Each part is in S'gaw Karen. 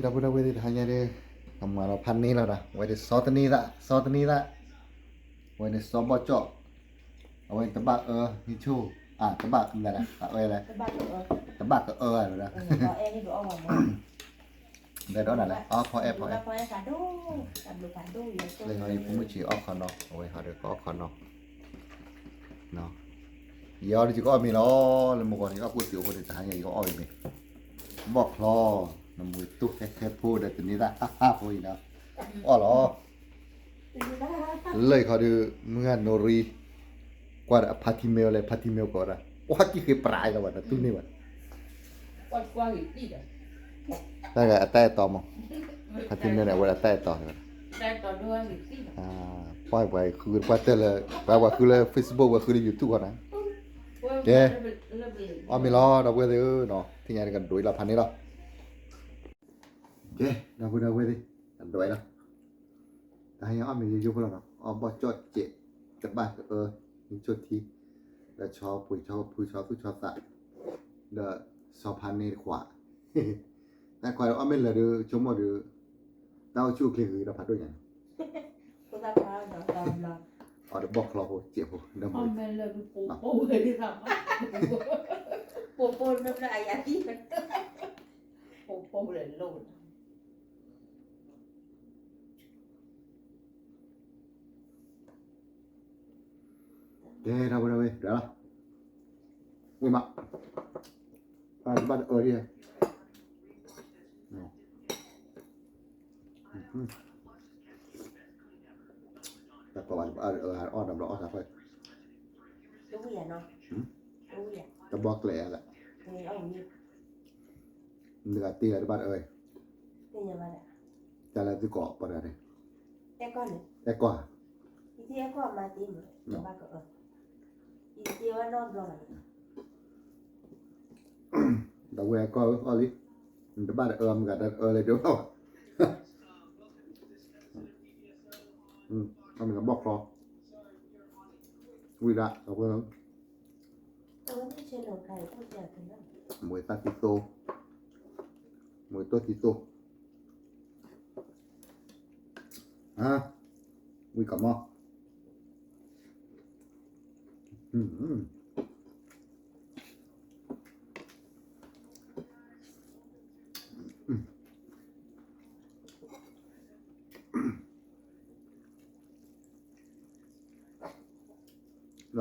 ဒီပုၢ်ဒီဝဲၢ်သ့ၣ်တဟါညါဒီး ကမၤလီၤဖးန့ၢ်လီၤဒီး အဝဲဒၣ်စီၤတနံၤသး စီၤတနံၤသး အဝဲန့ၣ်စီၤဘီၣ်ကၠီၣ် အဝဲန့ၣ်တဘၣ်အၢ ဟံးဆိၣ် အ တဘၣ်မနုၤလဲၣ် အဝဲလဲၣ် တဘၣ်ကအၢဝဲဒီး ဒီးအဲၣ်ဒိးနၤလဲၣ် အီၣ်ဖီအဲၣ်ဖီအဲၣ် လၢယဖိမုၣ်ဆံးအီၣ်ခီနီၤ အဝဲဟီဒီးကအီၣ်ခီနီၤ ယအီၣ်ဒ်ယကအီၣ်မ့ၤလီၤ လၢမုၢ်ဂီၤန့ၣ် ယအီၣ်ကိၣ်စ့အိၣ်ဖိန့ၣ် တဟါညါယကအီၣ်ဝဲမ့ၤ ဘီၣ်ချီ နမူတူၢ်ဟဲဟဲဖိဒီးတန့ၤသၣ်ဟးဟးဖိအံၤနီၤ အီၣ်လီၤ လၢယခီဒီး မုၢ်ဂၤနိရံ ကွၢ်ဒီးအဖါထံမ့ၢ်ဝဲလဲၣ် ဖါထံမ့ၢ်ဝဲကိးဝဲဒၣ် ကွၢ်ကံၣ်ဃ့ပြးလီၤဘၣ်ဒီးတူၢ်န့ၢ်ဘၣ် တၢ်ဂၤအတၢ်အဲၣ်တီမး ဖါထံမ့ၢ်န့ၣ် အဝဲဒၣ်တၢ်အဲၣ်တီ ပှၤပှၤဃုပှၤတဲလၢ ပှၤပှၤဃုလၢ Facebook ပှၤဃုလၢ YouTube ဃီနီၤ ကဲ အီၣ်မ့ၤလီၤ ဒီပုၢ်ဝဲၢ်သ့ၣ်ဧၢနီၤ ထံၣ်ညါတကဒိးအံၤလီၤဖးန့ၢ်လီၤ ကဲ ဒီပုၢ်ဒီဝဲၢ်သ့ၣ် ကဒိးအံၤလီၤ တဟါညါအီၣ်မ့ၤယိယိဖိလီၤနီၤ အီၣ်ဘီၣ်ကၠီၣ်စဲး တဘၣ်ကအၢ ဟံးဆိၣ်ထံ ဒီးဆီပှ့ၤဆီကဖု ဆီသူၣ်ဆီသး ဒီးဆီဖါန့ၢ်တခွး တၢ်ခွါအီၣ်မ့ၢ်လၢာ်ဒီး ဆိကမိၣ်ဒီး တၢ်အိၣ်ဆူၣ်အိၣ်ချ့ဂ့ၤဒီးဖးဒိၣ်ညါန့ၣ် အီၣ်ဒီးဘီၣ်ချီဖိစဲးဖိ ဒီးမ့ၢ် ကဲ ဒီပုၢ်ဒီဝဲၢ် ဒွဲၣ်လီၤ ဝံၤမး တဘၣ်တအၢဒံး တၢ်ကီဘၣ်တဘၣ်အၢ အၢ အီၣ်တဘျီအီၣ်သးဖဲ တဘီကျဲးအါလၢ နတဂၤတ့လၢတဘၣ်တအၢ တၢ်လၢသုကိးပှၤတဂၤန့ၣ် အဲၣ်ကီၢ် ဒီပုၢ်ဝဲၢ်ကီၢ်ဧၢ အီၣ်လံ နတဘၣ်တအၢ မုၢ်ဂၤတၢ်တအၢလၢဒိၣ်လီၤ အီၣ်မ့ၤကဘီၣ်ချီ ဝံၤဒၣ် ဒီပုၢ်ဝဲၢ် မ့ၢ်သၣ်သံသိ မ့ၢ်တိၢ်သံသိ ဝံၤကမီၢ် ဒီပုၢ်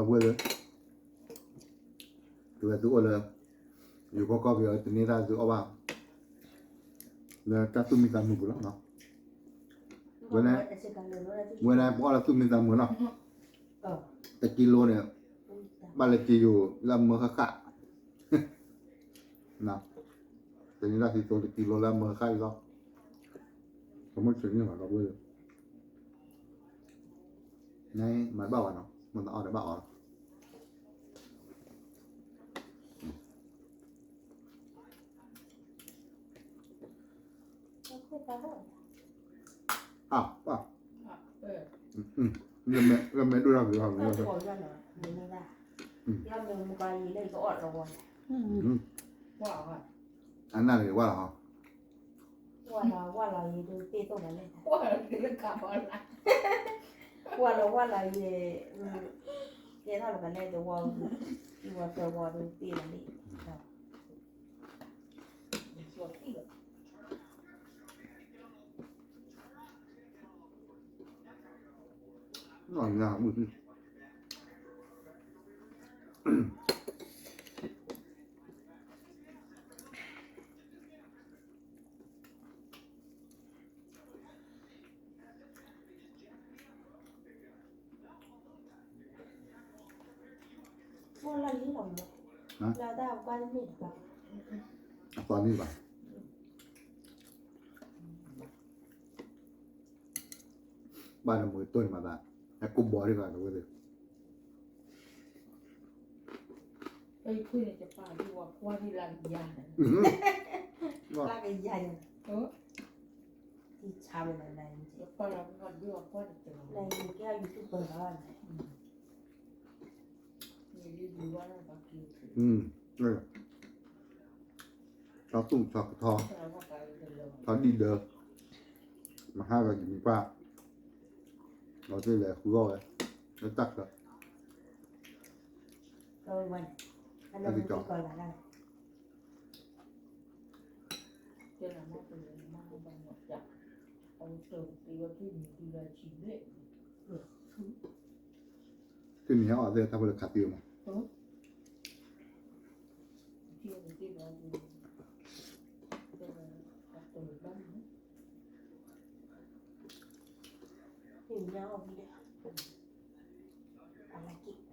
ဝဲၢ်သ့ၣ် တုၤဝဲသုအိၣ်လၢ ယိၤကီၢ်ကီၢ်ပယီၤ တန့ၤသၣ်သုအီၣ်ဘၣ် လၢတၢ်သူၣ်မံသးမုာ်ပူၤလီၤနီၤ ဝဲန့ၣ် ပအီၣ်လၢသူၣ်မံသးမုာ်နီၤ တကံလိန့ၣ် ဘၣ်လၢက့ယိၤလၢအမၢဃၣ်ဃၣ် တန့ၤသၣ်သံသိ တကံလိလၢအမၢဃၣ်ဃၣ်အံၤလီၤ ကမ့ၢ်ဆ့ၣ်န့ၣ်လီၤ ဒီပုၢ်ဝဲၢ်သ့ၣ် နမၤတဘၣ်ဘၣ်နီၤ မ့ၢ်တအီၣ်တဘၣ်အီၣ်လီၤ အပၢ် လၢမဲဒိၣ်တၢ်က့ၤလီၤ အနၢ်ရံၣ်ဝါလီၤ ဝါလီၤ ဝါလီၤယံၤဒုးသ့ၣ်သိၣ်မးလဲၣ် ဝါလီၤဝါလီၤယံၤ ကဲထီၣ်လၢမးလဲၣ် တဝီ ယဝီတဝီဒုးသ့ၣ်မးလဲၣ် အသီန့ၢ်ဘၣ် ဘၣ်နမုာ်တိၢ်န့ၣ်မးသး ဟဲကိးဘီဒံးဘၣ် ဒီပုၢ်ဝဲၢ်သ့ၣ် လၢကယၤန့ၣ် လၢကယၤန့ၣ် လၢကယၤန့ၣ် ကဲ YouTuber လီၤန့ၣ် အင်း အင်း ဆီသူၣ်ဆီကထီ ဆီဒံၣ်ဒၢ မဟါဒီးယမံၤပှၢ် ဒီးသ့ၣ်လဲၤဃုအီၣ်ဝဲ လၢတၢ်ချၢ တၢ်ကစီၣ် ထံၣ်န့ၢ်အီၣ်သ့ၣ်တၢ်ဖိလၢခးသံမး မတံၢ်နံၣ်မုၢ်ကီၢ်နီၣ်, မတံၢ်နံၣ်မုၢ်ကီၢ်နီၣ်တ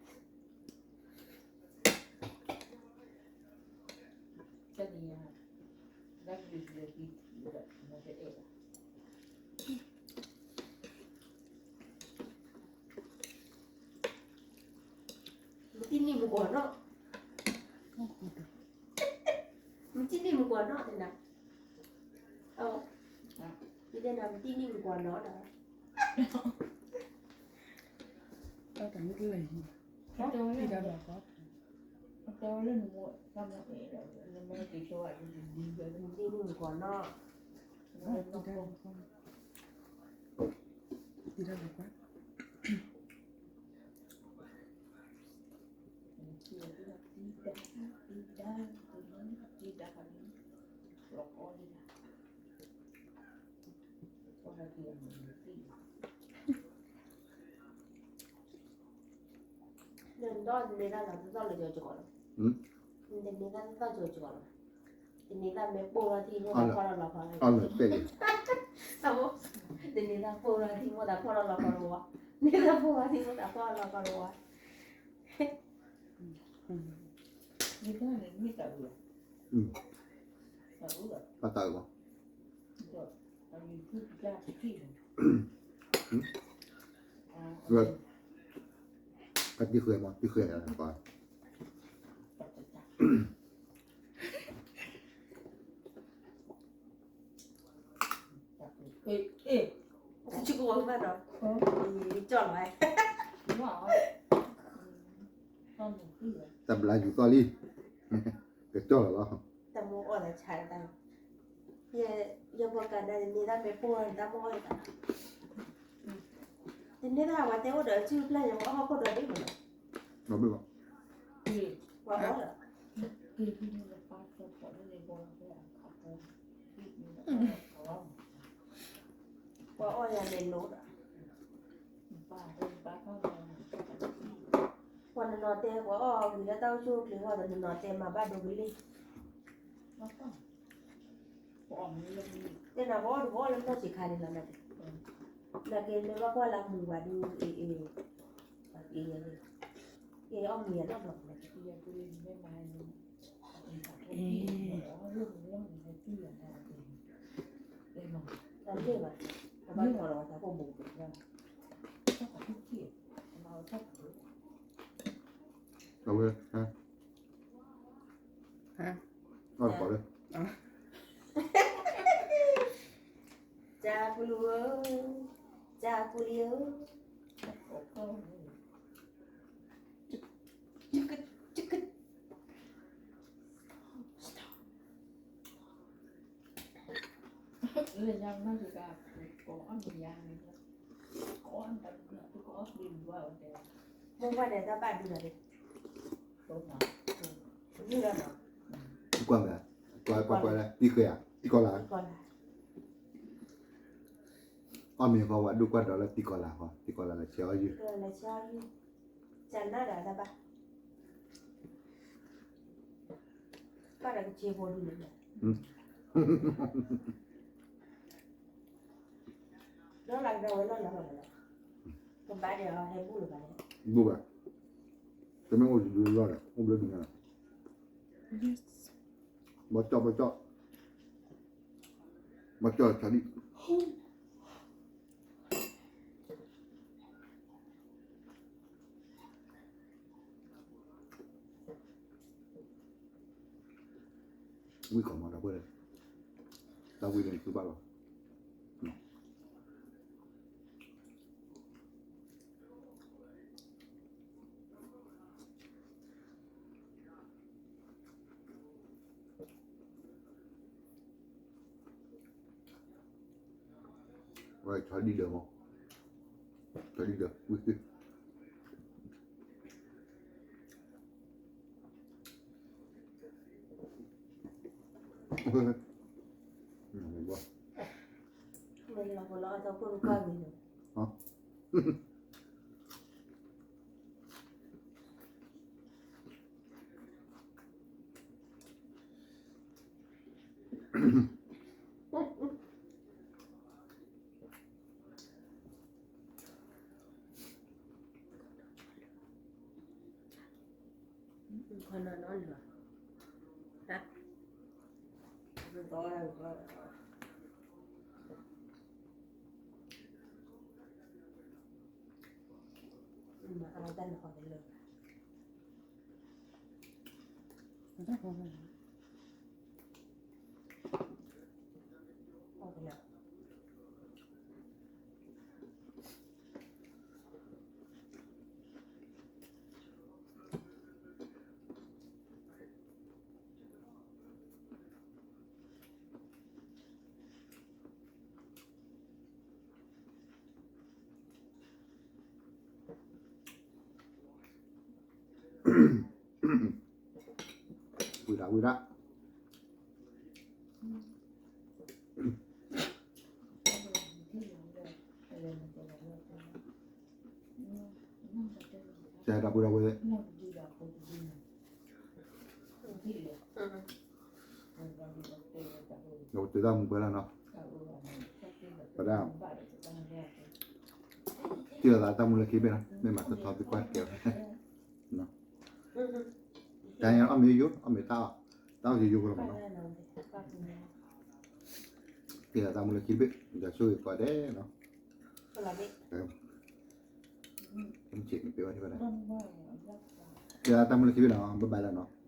နၤ, ယတဲနၤမတံၢ်နံၣ်မုၢ်ကီၢ်နီၣ်ဒီး မတံၢ်နံၣ်မုၢ်ကီၢ်နီၣ်, နဒိးန့ၢ်တၢ်လီၤတသီၣ်လၢယကီးလီၤ, နန့ၢ်တၢ်တသီၣ်ကီးကီးလီၤ, တန့ၢ်တၢ်မ့ၢ်ပိၢ်ထီၣ်ထံ မိၢ်သးဖီၣ်ထီၣ်လီၤဖီၣ်လီၤ, တန့ၢ်တၢ်ပိၢ်ထီၣ်ထံ မိၢ်သးဖီၣ်ထီၣ်လီၤဖီၣ်လီၤဝါ, န့ၢ်တၢ်ပိၢ်ထီၣ်ထံ မိၢ်သးဖီၣ်ထီၣ်လီၤဖီၣ်လီၤဝါ, ဘၣ်တၢ်အုၣ်ဘၣ် ကတံၢ်ဃဲမး တံၢ်ဃဲလၢပှၤ ဆူကဝီၤဘၣ်ဒီး ကၠီလီၤ, တၢ်ဘျါယူၤသီၣ်လံ, ကၠီလီၤလီၤ, တၢ်မိၢ်အီၣ်လၢဆါတၢ် ယဲပှၤကးဒၣ်န့ၢ်တၢ်မ့ၢ်ပိၢ်တၢ်မိၢ်အီၣ်တၢ်, တန့ၢ်တၢ်ဝဲတဲအိၣ်ဒီးစုပျၢ်ယဝဲအဟီၣ်ခိၣ်ဒီးဒ်မးလီၤ, ပှၤအီၣ်လီၤ, ပှၤအီၣ်ယၤန့ၣ်လိၤဒီး ပှၤနနီၤတဲ ပှၤအီၣ်ဝံၤလၢတၢ်အိၣ်ဆူၣ်အိၣ်ချ့အဂီၢ်ဒီး နနီၤတဲမၤဘၣ်ဒိကလ့ၢ်, တဲနၤပှၤအီၣ်တဘၣ်အီၣ်လၢမိၢ်ဆံးခါန့ၣ်လီၤ, နက့မ့ၢ်ဘၣ်ကွၢ်လၢမုာ်ဘၣ်ဒုး အ့ၣ်အ့ၣ်, က့အီၣ်မံၤအနီၢ်နီၢ်, တမ့ၢ်ဘၣ် အဝဲ ဟါ အီၣ်ကီးလၢ ကၢ်ပူၤလံဧၢ, ကၢ်ပူၤလံဧၢ, မိၢ်ပှၢ်န့ၣ်တၢ်ဘၣ်ဒုးလီၤ, ကွၢ်မး, ကွၢ်ကွၢ်ကွၢ်လၢ တံၢ်ဃဲဧါ, တံၢ်ကီၤလၤ, အီၣ်မ့ၤဃီဝဲဒိၣ်ကွၢ်ဒီးလၢတံၢ်ကီၤလၤဃီ, တံၢ်ကီၤလၤလၢဆဲးအီၣ်ယုၢ်, ကၢ်နၢ်ဒီးတၢ်ဘၣ်, ဘၣ်ဒီးကဆ့ဖိဒုးန့ၣ်, ဒီးလၢကဒီးဝဲလီၢ်လီၤလီၤလီၤ, ကဘၣ်ဒီးဟဲဘူၣ်လၢၤဘၣ်န့ၣ်, ဘူၣ်ဘၣ်, တမ့ၢ်အိၣ်တဒုလီၢ်ဒီး အိၣ်ဘျၢဒုးညါလီၤ, ဘီကၠီၣ် ဘီကၠီၣ်, ဘီကၠီၣ်ဆါဒံၣ် ဝံၣ်ကီးမးဒီပုၢ်ဝဲၢ်, တၢ်ဝံၣ်န့ၣ်သုဘၣ်လီၤ. ဝဲဆီဒံၣ်ဒၢးမး, ဆီဒံၣ်ဒၢး ဝံၣ်သ့ၣ် ဝံၤဒၣ်ဝံၤဒၣ်, ကဲတၢ်ပူၤတၢ်ဝဲၢ်, ဒီးပတုၤတၢ်မူပှဲၤလီၤနီၤ, ပဒၣ်, ထံၣ်လိာ်သးတၢ်မူလၢခံဘ့ၣ်နီၤ, မ့ၢ်မၤသီသီသ့ကွၢ်တကဲ, တၢ်အီၣ်မ့ၢ်ယိယိ, အီၣ်မ့ၢ်တၢ်အီၣ်, တၢ်အီၣ်ယိယိဖိလီၤမးနီၤ, ထံၣ်လိာ်သးတၢ်မူလၢခံတဘ့ၣ်, ဒီးဆိၣ်ဂ့ၤကိးဂၤဒဲးနီၤ, ထံၣ်လိာ်သးတၢ်မူလၢခံဘ့ၣ်နီၤ, bye byeလီၤနီၤ.